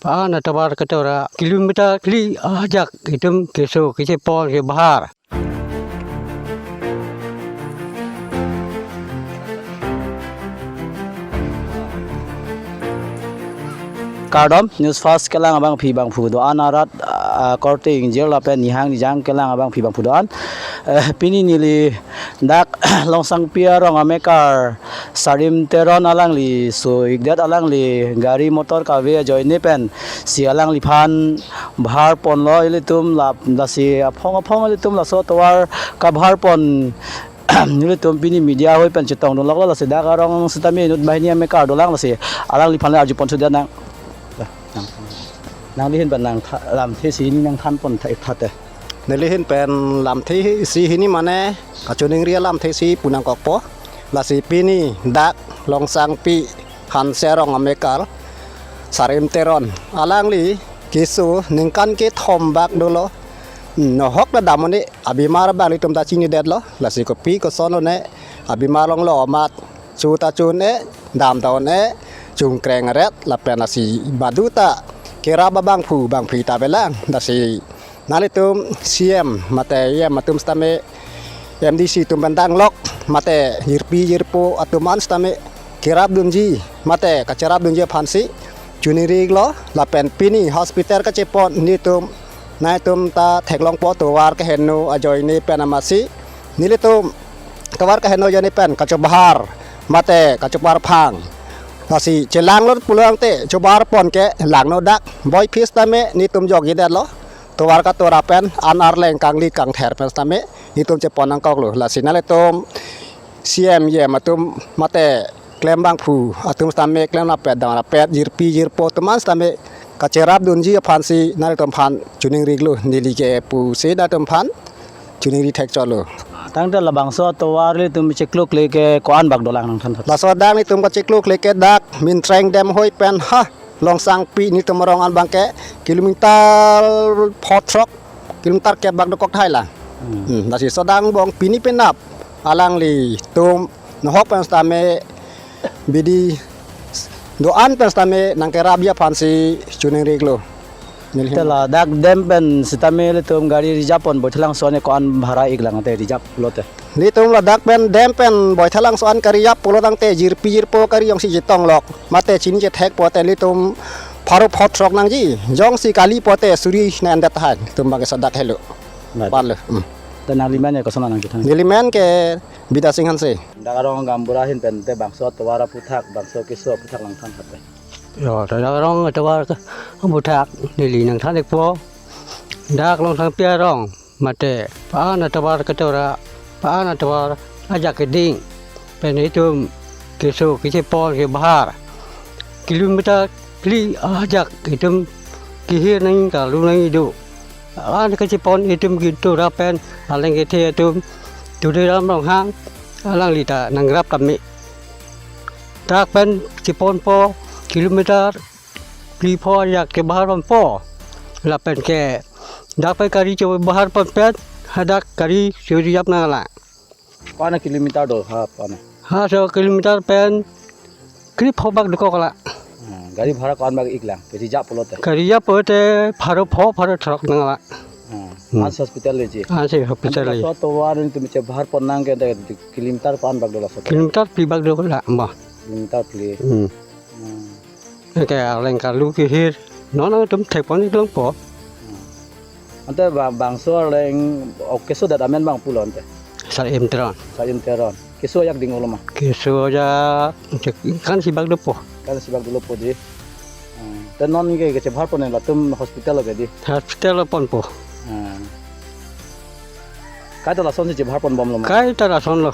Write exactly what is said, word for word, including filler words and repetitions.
pa-an atovar ketora kilometer phli ajak itum keso kechepon kebahar. Kardom, News First kelang abangpi bangphu do-an arat, ah, korte ingjir lapen nihang nijang kelang abangpi bangphu do-an. Eh, pini neli dak Longsangpi arong amekar Sarim Teron alangli so-ikdet, alangli gari motor kave ajoine pensi alangliphan bahar ponlo ilitum lap, lasi aphong aphong ilitum laso tovar kabahar pon ilitum pini media ahoi pen chetong dunloklo, lasi dak arong sitame inut banghini amekar dolang, lasi alangliphan le arju pon suda nang. Nang, nangli ahin pen nang tha-, lamthe isi hini nangthan pon tha-, tha te. Neli ahin pen lamthe isi hini mane kachiningri alamthe isi pu nangkokpo. Lasi pini dak Longsangpi Hanse arong amekar Sarim Teron alangli keso ningkan kethom bak dolo. Nohok ta dam un-e, abimar abang ilitum ta chinidetlo. Lasi kopi koson un-e, abimar longlo amat, chu ta chu un-e, dam ta un-e, chungkreng ret lapen lasi baduta kerap abangphu bangphi ta avelang. Lasi nanglitum C M mate E M atum sitame, M D C atum pen danglok mate jirpi jirpo atum an sitame kerapdunji mate kacherapdunji aphansi chiningrilo, lapen pini hospital kachepon nelitum, nangtum ta theklongpo tovar keheno ajoine pen amatsi nelitum tovar keheno ajoine pen kachobahar mate kachobahar phang. Lasi chelanglo pulo tangte chobahar pon ke langno dak, boi phis tame nelitum jokjidetlo. Tovar katora pen an arleng kangli kangther pen sitame nelitum chepon nangkoklo. Lasi nanglitum C M E M atum mate klem bangphu atum sitame klem rapet dam rapet jirpi jirpo atum an sitame kacherapdunji aphansi nanglitum aphan chiningrilo, neli ke pusi nanglitum aphan chiningri thekchotlo. Tangte labangso tovar ilitum cheklokle ke ko-an bak dolang nangthan tha. Laso dak nelitum kacheklokle ke dak Mintreng dam ahoi pen ha Longsangpi nelitum arong an abang ke kilometer pho throk, kilometer kep bak dokok thai la. Hmm. Hmm, lasi sodang bong pini penap alanglitum nohok pen sitame bidi do-an pen sitame nangkerapji aphansi chiningrilo. Neli te ladak dam pen sitame ilitum gari reserve pon Baithalangso an ko-an bhara iklang te reserve pulote. Nelitum ladak pen dam pen Baithalangso an ka-reserve pulo tangte jirpi jirpo gari jongsi chetonglok mate chini chethek pote nelitum pharo pho throk nangji, jongsi kali pote suri nangdet tahai, nelitum abang ke sodang helo. Baik. Panlo. Hmm. Te nangli men ke koson nangkethan? Neli men ke Bidya Sing Hanse. Dak arong gaonbura ahin pen te bangso tovar aphuthak, bangso keso aphuthak nangthan tha te. Yo, te dak arong tovar ke aphuthak neli nangthan-ikpo. Dak Longsangpi arong mate pa-an atovar ketora, pa-an atovar ajak keding pen itum keso kechepon kebahar. Kilometer phli ajak itum kehir nangji, karlu nangji do. An kechepon itum ketora pen aleng kethe atum Tuliram Ronghang alangli ta nangrap kami. Dak pen cheponpo kilometer phli pho ajak kebahar ponpo. Lapen ke dak pen gari chobahar pon pen hadak gari cho-reserve nanglang. Ko-an kilometer do ha, ko-an? Ha, so kilometer pen kri pho bak dokok la. Hmm, gari bhara ko-an bak iklang, ke reserve pulote? Ke reserve pulote pharo pho, pharo throk nanglang. Hmm. Hmm. Ansi hospital leji? Ansi hospital leji. Laso tovar nelitum chebahar pon nang ke kilometer ko-an bak do laso? Kilometer phli bak dokok la, ma. Kilometer phli. Hmm. Hmm. Ke aleng karlu kehir, non nangtum thekpon-ik longpo. Hmm. Ante ba-, bangso aleng, o, keso adet amen bang pulo ante? Sarim Teron. Sarim Teron. Keso ajak ding-olo ma? Keso ajak, cek, kan si bak dopo. Kan si bak dopo di. Hmm. Te non ke, kechebahar pon latum hospital lo ke di? Hospital lo ponpo. Hmm. Kaita lasonsi chebahar ponbomlo ma? Kaita lasonlo.